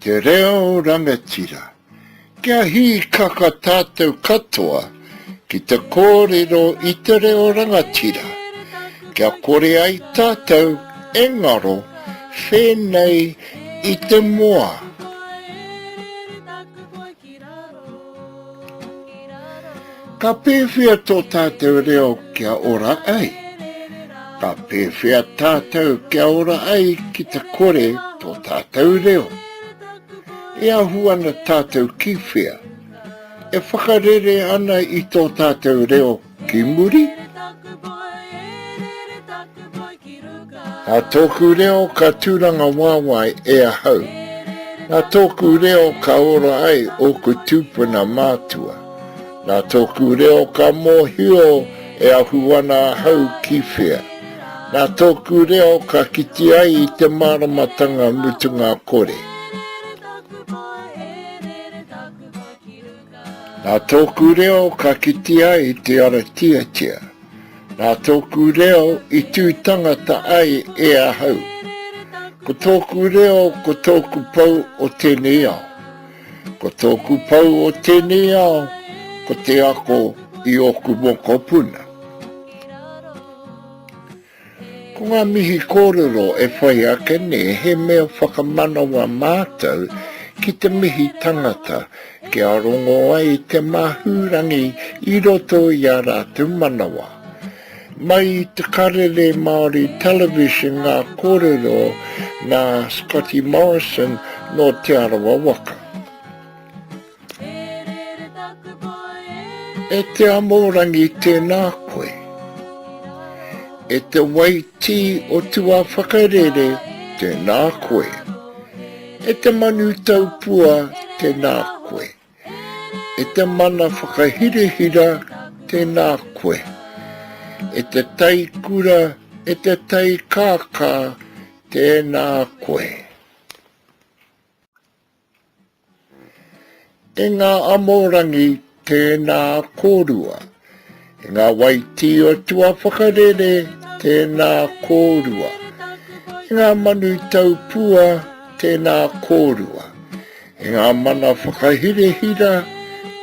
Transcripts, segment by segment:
Te reo rangatira. Kia hīkaka tātou katoa ki te kōrero i te reo rangatira, kia kore ai tātou e ngaro whēnei i te moa. Ka pēwhea tō tātou reo kia ora ai? Ka pēwhea tātou kia ora ai ki te kore tō tātou reo? E ahu ana tātou ki whea? E whakarere ana i tō tātou reo ki muri? Nā tōku reo ka tūrangawaewae e ahau. Nā tōku reo ka ora ai ōku tūpuna mātua. Nā tōku reo ka mōhio e ahu ana ahau ki whea. Nā tōku reo ka kite ai i te māramatanga mutunga kore. Nā tōku reo ka kitea i te ara tiatia. Nā tōku reo i tū tangata ai e ahau. Ko tōku reo ko tōku pou o tēnei ao. Ko tōku pou o tēnei ao ko te ako i ōku mokopuna. Ko ngā mihi kōrero e whai ake nei he mea whakamanawa mātou ki te mihi tangata kia rongo ai te māhūrangi i roto i ā rātou manawa. Mai i te Karere Māori Television ngā kōrero nā Scotty Morrison nō Te Arawa waka. E te amorangi tēnā koe. E te waitī o tuawhakarere tēnā koe. E te manu taupua tēnā koe. E te mana whakahirahira tēnā koe. E te tai kura, e te tai kākā tēnā koe. E ngā amorangi tēnā kōrua. E ngā waitī o tuawhakarere tēnā kōrua. E ngā manu taupua tēnā kōrua. E ngā mana whakahirahira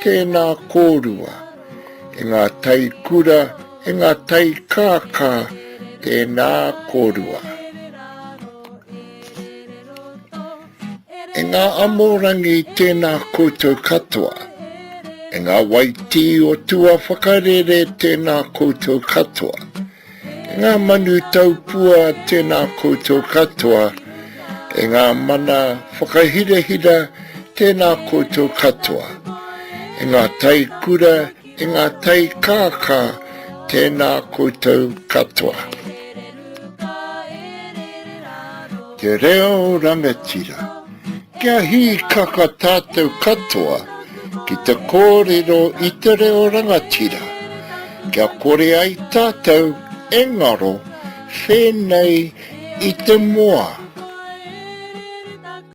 tēnā kōrua. E ngā tai kura, e ngā tai kākā tēnā kōrua. E ngā amorangi tēnā koutou katoa. E ngā waitī o tua whakarere tēnā koutou katoa. E ngā manu taupua tēnā koutou katoa. E ngā mana whakahirahira tēnā koutou katoa. E ngā tai kura, e ngā tai kākā tēnā koutou katoa. Te reo rangatira. Kia hīkaka tātou katoa ki te kōrero i te reo rangatira, kia kore ai tātou e ngaro whēnei i te moa.